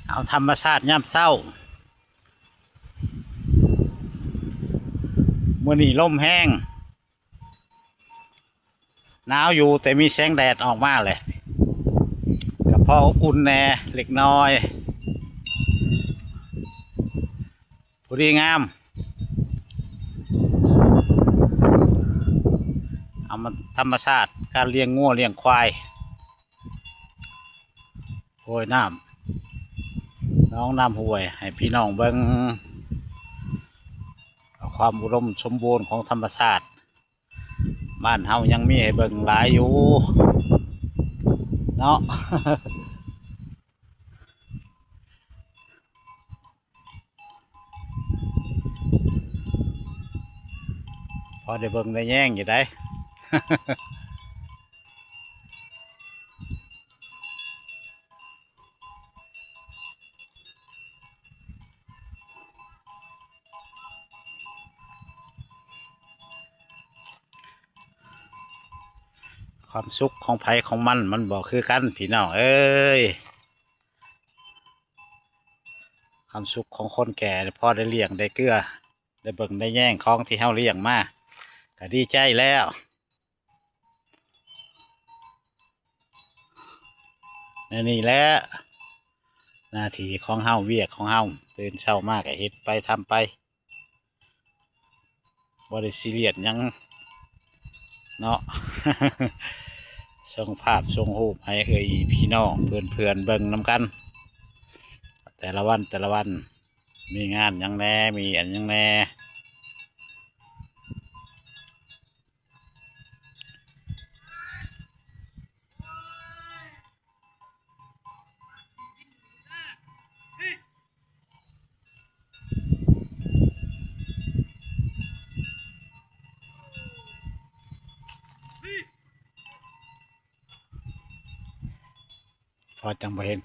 ເອົາທຳມະຊາດຍາມເຊົ້າ. ມື້ນີ້ລົມແຮງ ໜາວຢູ່ ແຕ່ມີແສງແດດອອກມາແຫຼະ ກໍພໍອົບອຸ່ນແດ່ເລັກນ້ອຍ ພໍດີງາມ. ເອົາມາທຳມະຊາດ ການລ້ຽງງົວລ້ຽງຄວາຍ ໂອ້ຍ ນ້ຳໜອງນ້ຳຫ້ວຍໃຫ້ພີ່ນ້ອງເບິ່ງ ຄວາມອຸດົມສົມບູນຂອງທຳມະຊາດ. ບ້ານເຮົາຍັງມີໃຫ້ເບິ່ງຫຼາຍຢູ່ເນາະ ພໍໄດ້ເບິ່ງໄດ້ແຍງຢູ່ໃດ. ຄວາມສຸກຂອງໃຜຂອງມັນ ມັນບໍ່ຄືກັນພີ່ນ້ອງເອີຍ. ຄວາມສຸກຂອງຄົນແກ່ ພໍໄດ້ລ້ຽງໄດ້ເກືອ ໄດ້ເບິ່ງໄດ້ແຍງຂອງທີ່ເຮົາລ້ຽງມາ ກໍດີໃຈແລ້ວ. ແນວນີ້ແຫຼະ ໜ້າທີ່ຂອງເຮົາ ວຽກຂອງເຮົາ ຕື່ນເຊົ້າມາກໍເຮັດໄປ ທຳໄປ ບໍ່ໄດ້ຊີຣຽສຫຍັງເນາະ. ສົ່ງພາບສົ່ງຮູບໃຫ້ເອື້ອຍພີ່ນ້ອງເພື່ອນໆເບິ່ງນຳກັນ ແຕ່ລະວັນ ແຕ່ລະວັນ ມີງານຫຍັງແດ່ ມີອັນຫຍັງແດ່. ພໍຈັ່ງບໍ່ເຫັນ